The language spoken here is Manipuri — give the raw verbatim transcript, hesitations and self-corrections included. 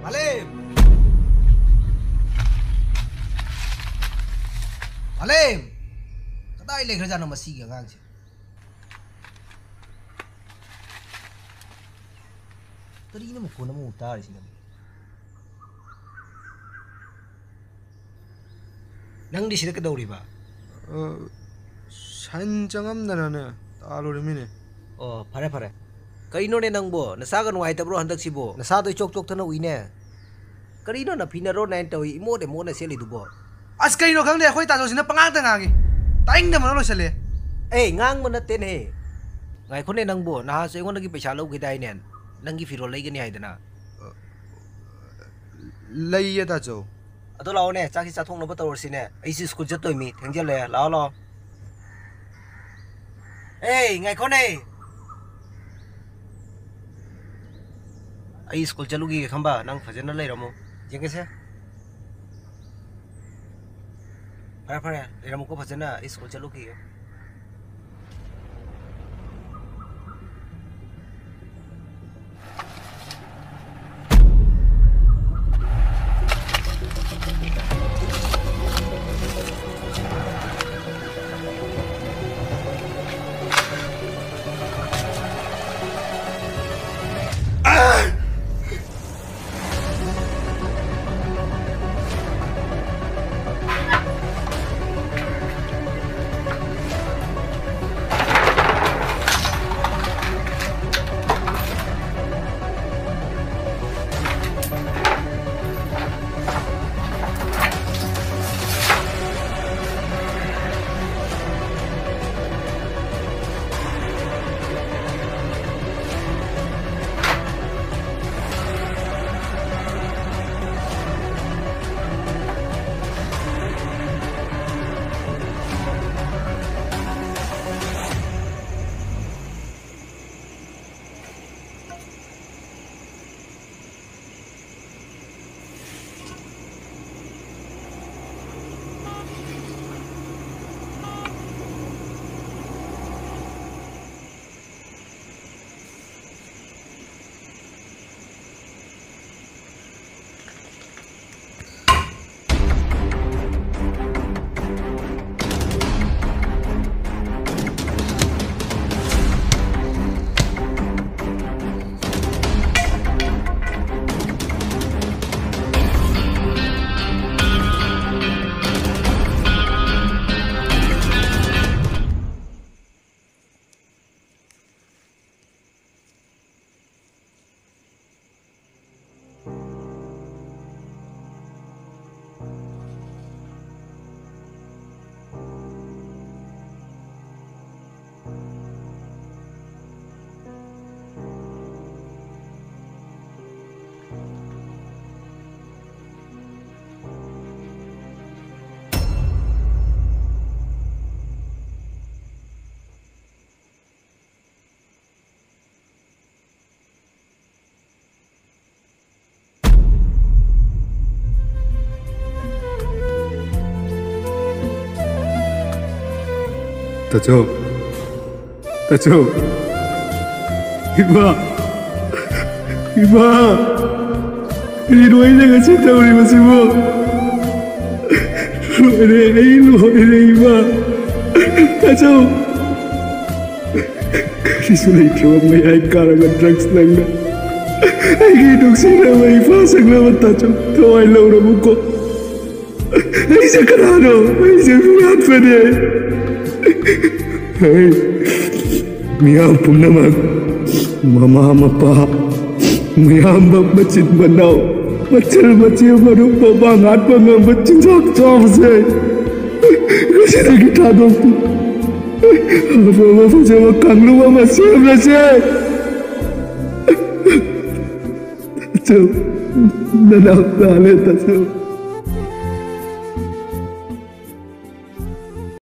ꯃꯥꯂꯦꯝ! ꯃꯥꯂꯦꯝ! ꯀꯗꯥꯏ ꯂꯩꯈ꯭ꯔꯖꯥꯠꯅꯣ ꯃꯁꯤꯒꯤ ꯑꯉꯥꯡꯁꯦ? ꯀꯔꯤꯅꯣ ꯃꯈꯣꯟ ꯑꯃꯃꯨꯛ ꯇꯥꯔꯤꯁꯤꯅ? ꯅꯪꯗꯤ ꯁꯤꯗ ꯀꯩꯗꯧꯔꯤꯕ? ꯑ, ꯁꯟ ꯆꯪꯉꯝꯗꯅꯅꯦ, ꯇꯥꯜꯂꯨꯔꯤꯃꯤꯅꯦ꯫ ꯑꯣ, ꯐꯔꯦ, ꯐꯔꯦ꯫ ꯀꯩꯅꯣꯅꯦ ꯅꯪꯕꯣ? ꯅꯁꯥꯒ ꯅꯨꯡꯉꯥꯏꯇꯕ꯭ꯔꯣ ꯍꯟꯗꯛꯁꯤꯕꯣ? ꯅꯁꯥꯗꯣ ꯏꯆꯣꯛ ꯆꯣꯛꯇꯅ ꯎꯏꯅꯦ꯫ ꯀꯔꯤꯅꯣ ꯅꯐꯤ ꯅꯔꯣꯟ ꯅꯥꯏꯅ ꯇꯧꯏ, ꯏꯃꯣꯠ ꯏꯃꯣꯠꯅ ꯁꯦꯠꯂꯤꯗꯨꯕꯣ? ꯑꯁ, ꯀꯩꯅꯣ ꯈꯪꯗꯦ, ꯑꯩꯈꯣꯏ ꯇꯥꯖꯣꯁꯤꯅ ꯄꯉꯥꯡꯗ ꯉꯥꯡꯉꯤ꯫ ꯇꯥꯅꯤꯡꯗꯕꯅ ꯂꯣꯏꯁꯜꯂꯦ꯫ ꯑꯦ, ꯉꯥꯡꯕ ꯅꯠꯇꯦꯅꯦꯍꯦ꯫ ꯉꯥꯏꯈꯣꯅꯦ ꯅꯪꯕꯣ, ꯅꯍꯥꯟꯁꯨ ꯑꯩꯉꯣꯟꯗꯒꯤ ꯄꯩꯁꯥ ꯂꯧꯈꯤꯗꯥꯏꯅꯦ? ꯅꯪꯒꯤ ꯐꯤꯔꯣꯜ ꯂꯩꯒꯅꯤ ꯍꯥꯏꯗꯅ꯫ ꯂꯩꯌꯦ, ꯇꯥꯆꯧ꯫ ꯑꯗꯣ ꯂꯥꯛꯑꯣꯅꯦ, ꯆꯥꯛꯁꯤ ꯆꯥꯊꯣꯛꯅꯕ ꯇꯧꯔꯁꯤꯅꯦ꯫ ꯑꯩꯁꯨ ꯁ꯭ꯀꯨꯜ ꯆꯠꯇꯣꯏꯃꯤ, ꯊꯦꯡꯖꯤꯜꯂꯦ꯫ ꯂꯥꯛꯑꯣ, ꯂꯥꯛꯑꯣ꯫ ꯑꯦ, ꯉꯥꯏꯈꯣꯅꯦ꯫ ꯑꯩ ꯁ꯭ꯀꯨꯜ ꯆꯠꯂꯨꯈꯤꯒꯦ, ꯈꯝꯕ꯫ ꯅꯪ ꯐꯖꯅ ꯂꯩꯔꯝꯃꯣ꯫ ꯌꯦꯡꯒꯦꯁꯦ꯫ ꯐꯔꯦ, ꯐꯔꯦ, ꯂꯩꯔꯝꯃꯨꯀꯣ ꯐꯖꯅ, ꯑꯩ ꯁ꯭ꯀꯨꯜ ꯆꯠꯂꯨꯈꯤꯒꯦ꯫ ꯇꯥꯆꯧ, ꯇꯥꯆꯧ, ꯏꯃꯥ, ꯏꯃꯥ, ꯀꯔꯤꯅꯣ ꯑꯩꯅ ꯉꯁꯤ ꯇꯧꯔꯤꯕꯁꯤꯕꯨ? ꯂꯣꯏꯔꯦ, ꯑꯩ ꯂꯣꯏꯔꯦ ꯏꯃꯥ꯫ ꯇꯥꯆꯧ, ꯀꯔꯤꯁꯨ ꯂꯩꯇ꯭ꯔꯕ ꯃꯌꯥꯏ ꯀꯥꯔꯕ drugs ꯅꯪꯅ ꯑꯩꯒꯤ ꯅꯨꯡꯁꯤꯔꯕ ꯏꯄꯥ ꯁꯛꯂꯕ ꯇꯥꯆꯧ ꯊꯋꯥꯏ ꯂꯧꯔꯕꯀꯣ꯫ ꯑꯩꯁꯦ ꯀꯅꯥꯅꯣ? ꯑꯩꯁꯦ ꯃꯤꯌꯥꯠꯄꯅꯦ꯫ ꯑꯩ ꯃꯤꯌꯥꯝ ꯄꯨꯝꯅꯃꯛ, ꯃꯃꯥ ꯃꯄꯥ, ꯃꯌꯥꯝꯕ ꯃꯆꯤꯟ ꯃꯅꯥꯎ, ꯃꯆꯜ ꯃꯆꯦ ꯃꯔꯨꯞ ꯃꯄꯥꯡ ꯍꯥꯠꯄ ꯉꯝꯕ ꯆꯤꯟꯖꯥꯛ ꯆꯥꯕꯁꯦ ꯉꯁꯤꯗꯒꯤ ꯊꯥꯗꯣꯛꯇꯨ꯫ ꯑꯐꯕ ꯐꯖꯕ ꯀꯥꯡꯂꯨꯞ ꯑꯃ ꯁꯦꯝꯂꯁꯦ꯫ ꯇꯥꯆꯧ, ꯅꯅꯥꯎ ꯇꯥꯜꯂꯦ ꯇꯥꯆꯧ꯫